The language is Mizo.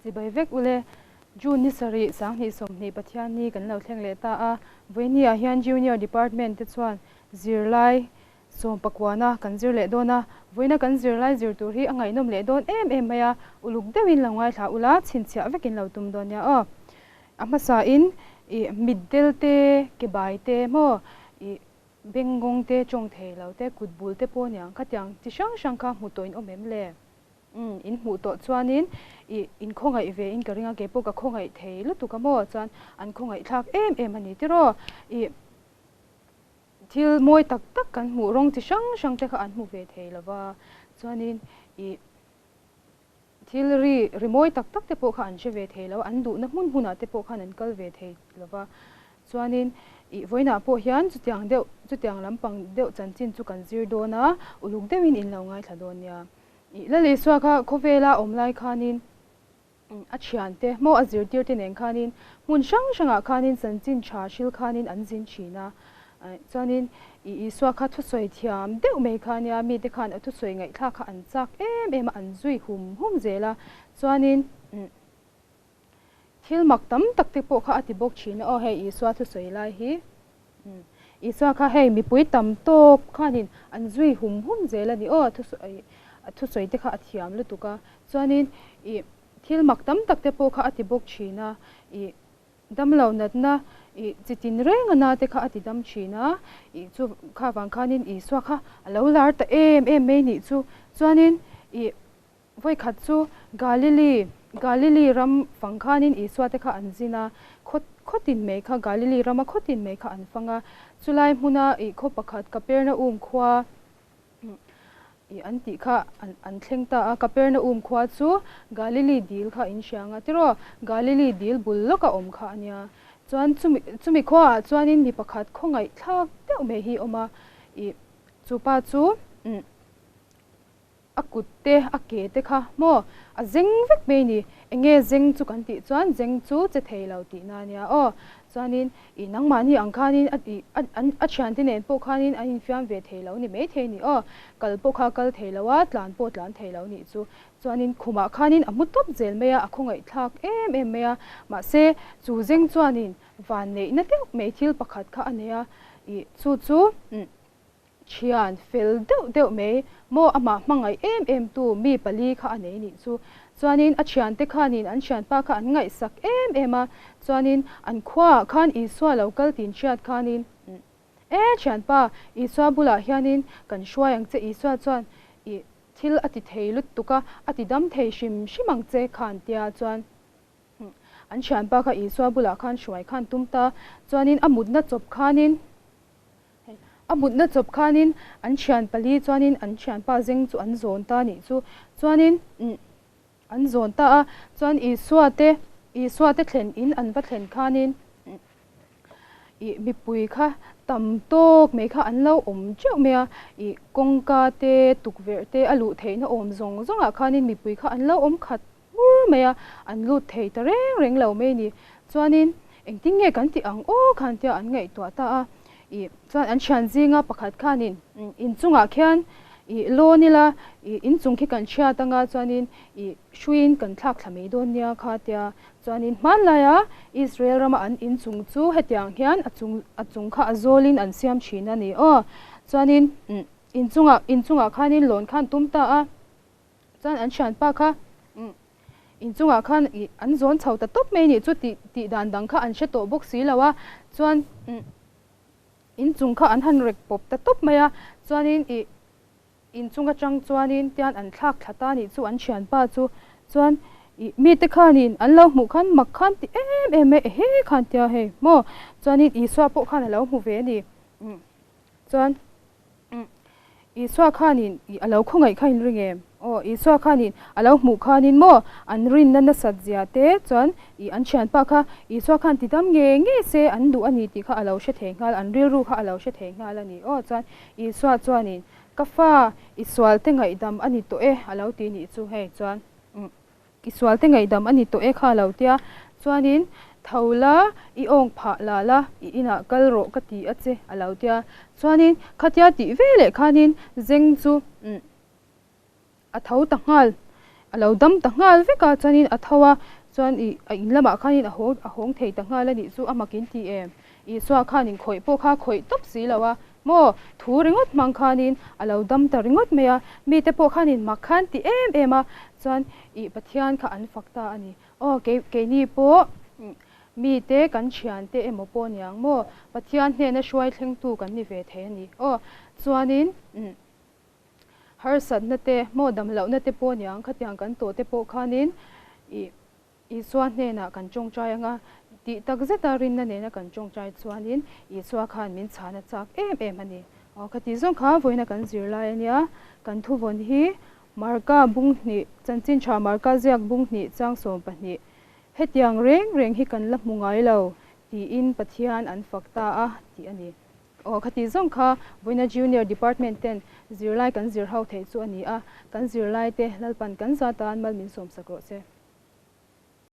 Chibai vek ule, June ni sarih 2020 Pathianni kan lo thleng leh ta a, vawinia hian Junior Department te chuan zirlai sawm pakuana kan zir leh dawn a, vawiina kan zirlai zir tur hi a ngaihnawm leh dawn em em mai a, uluk deuhin lo ngaithla ula, chhinchhiah vekin lo tum dawn nia aw. A hmasain ih mitdel te, ke bai te maw ih bengngawng te, tawng thei lo te, kut bul te pawh aniang khatiang chi hrang hrang kha hmu tawh in awm em le? Umm in hmuh tawh chuanin ih in khawngaih ve in ka ring a, kei pawh ka khawngaih thei lutuk a maw chuan an khawngaih thlak em em a ni tiraw ih thil mawi tak tak kan hmuh rawng chi hrang hrang te kha an hmu ve thei lo va chuanin ih thil ri ri mawi tak tak te pawh kha an hre ve thei lo a, an duhna hmun hmunah te pawh khan an kal ve thei lo va Chuanin ih vawiinah pawh hian chutiang deuh chutiang lampang deuh chanchin chu kan zir dawn a, uluk deuhin in lo ngaithla dawn nia. Ih Lal Isua kha khawvela awm lai khanin a thiante maw a zirtirte nen khanin hmun hrang hrangah khanin chanchin tha hril khanin an zin thin a. Chuanin ih Isua kha thusawi thiam deuh mai kha nia mite khan a thusawi ngaihthlak kha an chak em em a, an zui hum hum zel a. Chuanin Thil mak tam tak te pawh kha a ti bawk thin a, aw hei Isua thusawi lai hi umm Isua kha hei mipui tam tawp khanin an zui hum hum zel a ni aw thusawi a thusawi te kha a thiam lutuk a, chuanin ih thil mak tam tak te pawh kha a ti bawk thin a, ih damlo natna ih chi tin reng a na te kha a ti dam thin a, ih chu kha vang khanin Isua kha a lo lar ta em em mai nih chu, chuanin ih. Vawikhat chu Galili, Galili ram fang khanin Isua te kha an zin a, khaw, khaw tin mai kha Galili rama khaw tin mai kha an fang a. Chulai hmuna ih khaw pakhat Kapernaum khua ih an tih kha an, an thleng ta a. Kapernaum khua chu Galili dil kha in hria ang a tiraw? Galili dil bul lawka awm kha a nia. Chuan chumi, chumi khuaah chuanin mi pakhat khawngaihthlak deuh mai hi a awm a, ih chupa chu umm. A kut te, a ke te kha maw a zeng vek mai ni. Enge zeng chu kan tih chuan zeng chu che thei lo tihna a nia aw. Chuanin ih nangmahni ang khanin a ih a an a thiante nen pawh khanin an infiam ve thei lo ni maithei ni aw. Kal pawh kha kal thei lo a, tlan pawh tlan thei lo nih chu. Chuanin khumah khanin a mu tawp zel mai a, a khawngaihthlak em em mai a. Mahse chu zeng chuanin vanneihna deuh mai thil pakhat kha a nei a, ih chu chu umm Thian fel deuh deuh mai maw amah hmangaih em em tu mi pali kha a nei nih chu. Chuanin a thiante khanin an thianpa kha an ngaihsak em em a, chuanin an khuaah khan Isua lo kal tin hriat khanin E thianpa, Isua bulah hianin kan hruai ang che Isua chuan i thil a ti thei lutuk a, a ti dam thei hrim hrim ang che khan tia chuan an thianpa kha Isua bulah khan hruai khan tum ta. Chuanin a mutna chawp khanin A mutna chawp khanin an thian pali chuanin an thianpa zeng chu an zawn ta nih chu. Chuanin an zawn ta a, chuan Isua te Isua te thlen in an va thlen khanin ih mipui kha tam tawk mai kha an lo awm teuh mai a, ih kawngka te tukverh te a luh theihna awm zawng zawngah khanin mipui kha an lo awm khat hmur mai a, an lut thei ta reng reng lo mai ni. Chuanin engtin nge kan tih ang aw khan tia an ngaihtuah ta a, ih chuan an thian zinga pakhat khanin inchungah khian ih lawn ila ih inchung khi kan chhiat anga chuanin ih hruiin kan thlak thla mai dawn nia kha tia chuanin hmanlaia Israel rama an inchung chu hetiang hian a chung a chung kha a zawlin an siam thin a ni aw. Chuanin inchungah inchungah khanin lawn khan tum ta a. Chuan an thianpa kha inchungah khan ih an zawn chho ta tawp mai nih chu tih tih dan dang kha an hre tawh bawk si lo a, chuan inchung kha an han rek pawp ta tawp mai a, chuanin ih inchung atang chuanin tian an thlak thla ta nih chu an thianpa chu, chuan ih mite khanin an lo hmuh khan mak khan ti em em mai ehe khan tia hei maw, chuanin Isua pawh khan a lo hmu ve a ni, chuan. Isua khanin ih a lo khawngaih kha in ring em? Aw, Isua khanin a lo hmuh khanin maw an rinna nasat zia te chuan ih an thianpa kha Isua khan ti dam nge nge se an duh a ni tih kha a lo hre thei nghal, an rilru kha a lo hre thei nghal a ni. Aw, chuan Isua chuanin ka fa i sualte ngaihdam a ni tawh e a lo ti nih chu hei chuan. I sualte ngaihdam a ni tawh e kha lo tia, chuanin tho la, i awng phah la la, i inah kal rawh ka ti a che a lo tia. Chuanin khatia tih ve leh khanin zeng chu a tho ta nghal. A lo dam ta nghal vek a, chuanin a tho a, chuan ih a in lamah khanin a haw a hawng thei ta nghal a nih chu a mak in ti em? Isua khanin khawih pawh kha khawih tawp si lo a, maw? Thu ringawt hmang khanin a lo dam ta ringawt mai a, mite pawh khanin mak khan ti em em a, chuan ih Pathian kha an fak ta a ni. Aw kei keini pawh mite kan thiante emaw pawh niang maw? Pathian hnena hruai thlengtu kan ni ve thei a ni. Aw chuanin umm. Harsatna te, maw damlohna te pawh niang khatiang kan tawh te pawh khanin ih Isua hnenah kan tawngtai anga tih tak zeta rinna nena kan tawngtai chuanin Isua khan min chhana chak em em a ni. Aw khati zawng kha vawiina kan zir lai a nia, kan thuvawn hi Marka bung hnih, chanchin tha Marka ziak bung hnih chang 12, hetiang reng reng hi kan la hmu ngai lo tiin Pathian an fak ta a tih a ni. Aw khati zawng kha vawiina Junior Department ten zirlai kan zir ho theih chu a ni a, kan zirlai te Lalpan kan zatan mal min sawmsak rawh se.